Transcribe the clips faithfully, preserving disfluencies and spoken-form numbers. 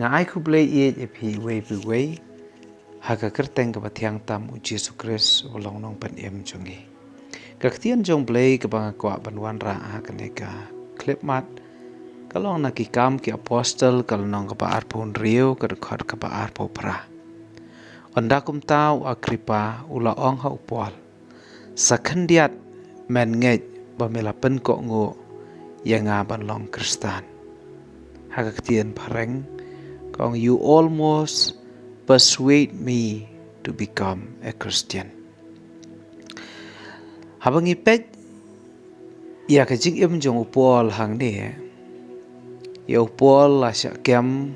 Nga ai khublei ïa phi uwei pa uwei ha ka kyrteng kaba thiang tam u Jisu Khrist uba long nongpynim jong ngi. Ka ktien jong U Blei kaba nga kwah ban wanrah ha kane ka khyllipmat ka long na Ki Kam ki Apostol ka lynnong kaba arphew hynriew ka dkhot kaba arphew phra. Ynda kumta u Agrippa u la ong ha u Paul, sa khyndiat men ngeit ba me la pynkohnguh ïa nga ban long Khristan. Ha ka ktien phareng ka ong, you almost persuade me to become a Christian. Haba ngi peit ïa ka jingim jong u Paul hangne, ïa u Paul la shah kem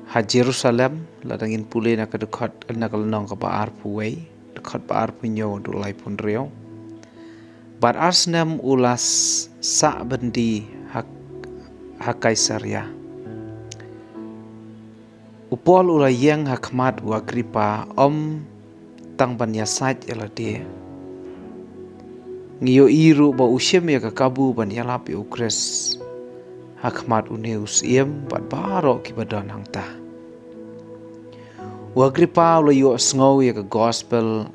ha Jerusalem, lada ngin pule na ka dkhot, na ka lynnong kaba arphew wei, dkhot ba arphew hynñiew haduh laiphew hynriew. Bad ar snem u la sah byndi ha, ha Kaisaria. U Paul u la ïeng ha khmat u Agrippa, ym tang ban ïasaid ïa lade. Ngi ïohi ruh ba u shim ïa ka kabu ban ïalap ïa u Khrist ha khmat une u syiem bad baroh kiba don hangta. U Agrippa u la ïohsngew ïa ka gospel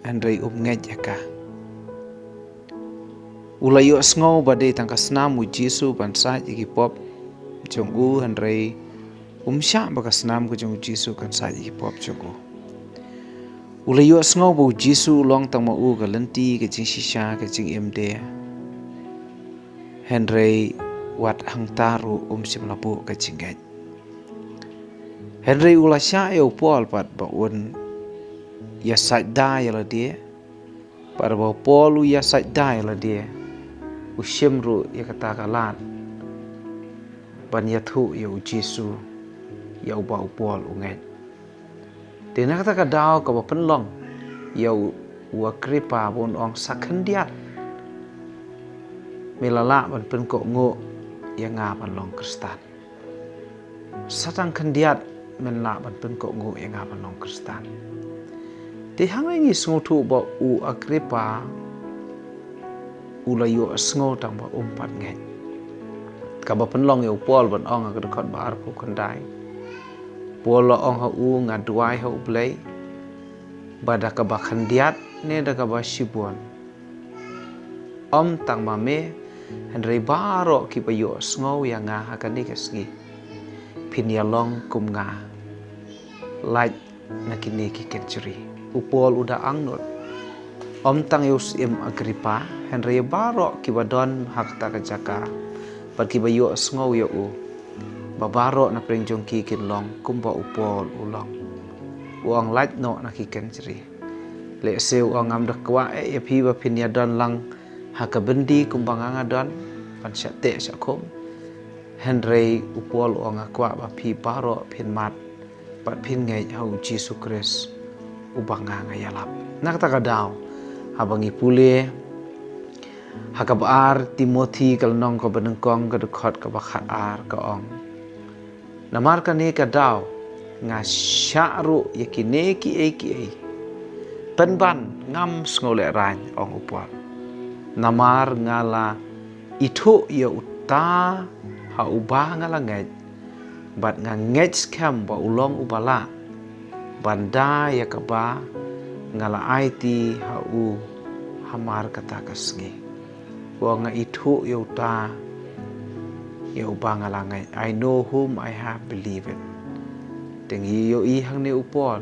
hynrei um ngeit ïa ka. U la ïohsngew ba dei tang ka snam u Jisu ban said ïa ki pop jong u, hynrei um shah ba ka snam ka jong u Jisu kan said ïa ki pop jong u. U la ïohsngew ba u Jisu u long tang ma u ka lynti, ka jingshisha, ka jingim de. Hynrei wat hangta ruh um shym la buh ka jingngeit. Hynrei u la shah ïa u Paul pat ba un ïasaid da ïa lade. Pat ba u Paul u ïasaid da ïa lade, u shim ruh ïa kata ka lad ban ïathuh ïa u Jisu ïa uba u Paul u ngeit. Te na kata ka daw kaba pynlong ïa u, u Agrippa ba un ong, sa khyndiat me la lah ban pynkohnguh ïa nga ban long Khristan. Sa tang khyndiat men lah ban pynkohnguh ïa nga ban long Khristan. Te hangne ngi sngewthuh ba u Agrippa u la ïohsngew tang ba um pat ngeit. Kaba pynlong ïa u Paul ban ong ha ka dkhot ba arphew khyndai. Paul la ong ha u, nga duwai ha U Blei ba da kaba khyndiat ne da kaba shibun, ym tang ma me, hynrei baroh kiba ïohsngew ïa nga ha kane ka sngi, phin ïalong kum nga, lait na kine ki kynjri. U Paul u da angnud ym tang ïa u syiem Agrippa, hynrei ïa baroh kiba don ha kata ka jaka bad kiba ïohsngew ïa u, ba baroh na pdeng jong ki kin long kumba u Paul u long. U ong, lait noh na ki kynjri. Lehse u ong, ngam da kwah eh ïa phi ba phin ïadon lang ha ka byndi kumba nga nga don ban shah teh shah khum. Hynrei u Paul u ong, nga kwah ba phi baroh phin mad bad phin ngeit ha u Jisu Khrist uba nga nga ïalap. Na kata ka daw, haba ngi pule ha kaba ar Timothi ka lynnong kaba nyngkong ka dkhot kaba khatar ka ong, namar kane ka daw nga shah ruh ïa kine kiei kiei, pynban ngam sngewlehraiñ, ong u Paul. Namar nga la ithuh ïa uta ha uba nga la ngeit, bad nga ngeit skhem ba u long uba lah ban da ïa kaba nga la aiti ha u hamar kata ka sngi. Ba nga ithuh ïa uta ïa uba nga la ngeit. I know whom I have believed. Te ngi ïohi hangne u Paul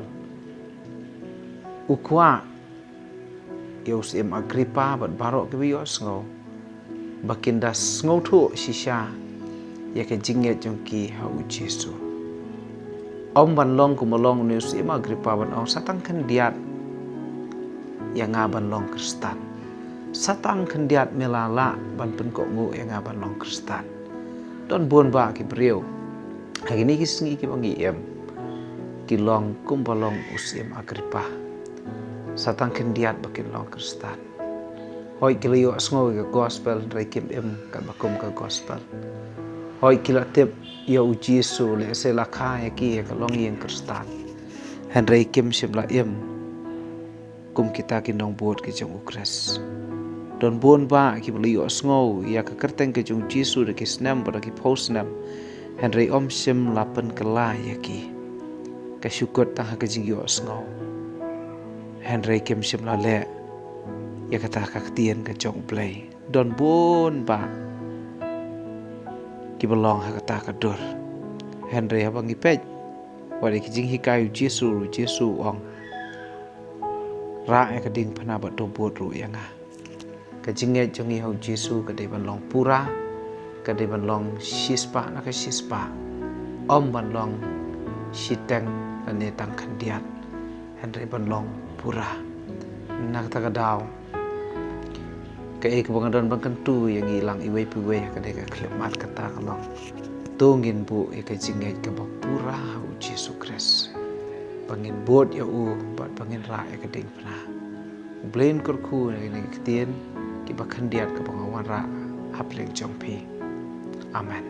u kwah ïa u syiem Agrippa bad baroh kiba ïohsngew ba kin da sngewthuh shisha ïa ka jingngeit jong ki ha u Jisu. Ym ban long kumba long une u syiem Agrippa ban ong, sa tang khyndiat ïa nga ban long Khristan. Sa tang khyndiat me la lah ban pynkohnguh ïa nga ban long Khristan. Don bun bah ki briew ha kine ki sngi kiba ngi im, ki long kumba long u syiem Agrippa. Sa tang khyndiat ba kin long Khristan. Hooid ki la ïohsngew ïa ka gospel, hynrei kim im katba kum ka gospel. Hooid ki la tip ïa u Jisu, lehse la kha ïa ki ïa ka longïing Khristan, hynrei kim shym la im kum kita ki nongbud ki jong u Khrist. Don bun bah kiba la ïohsngew ïa ka kyrteng ka jong u Jisu da ki snem bad da ki phew snem, Hynrei ym shym la pynkylla ïa ki. Ka shu kut tang ha ka jingïohsngew. Hynrei kim shym la leh ïa kata ka ktien ka jong U Blei. Don bun bah kiba long ha kata ka dur. Hynrei haba ngi peit wat ïa ki jinghikai U Jisu, U Jisu u ong, rah ïa ka diengphna bad to bud ruh ïa nga. Ka jingngeit jong ngi ha U Jisu ka dei ban long pura, ka dei ban long shispah na ka shispah. Ym ban long shiteng lane tang khyndiat, hynrei ban long pura. Na kata ka daw, kaei kaba nga don ban kyntu ïa ngi lang iwei pa iwei ha kane ka khyllipmat kata ka long, to ngin buh ïa ka jingngeit kaba pura ha U Jisu Khrist, ba ngin bud ïa u bad ba ngin rah ïa ka diengphna. U Blei un kyrkhu na kine ki ktien kiba khyndiat kaba nga wanrah ha pdeng jong phi. Amen.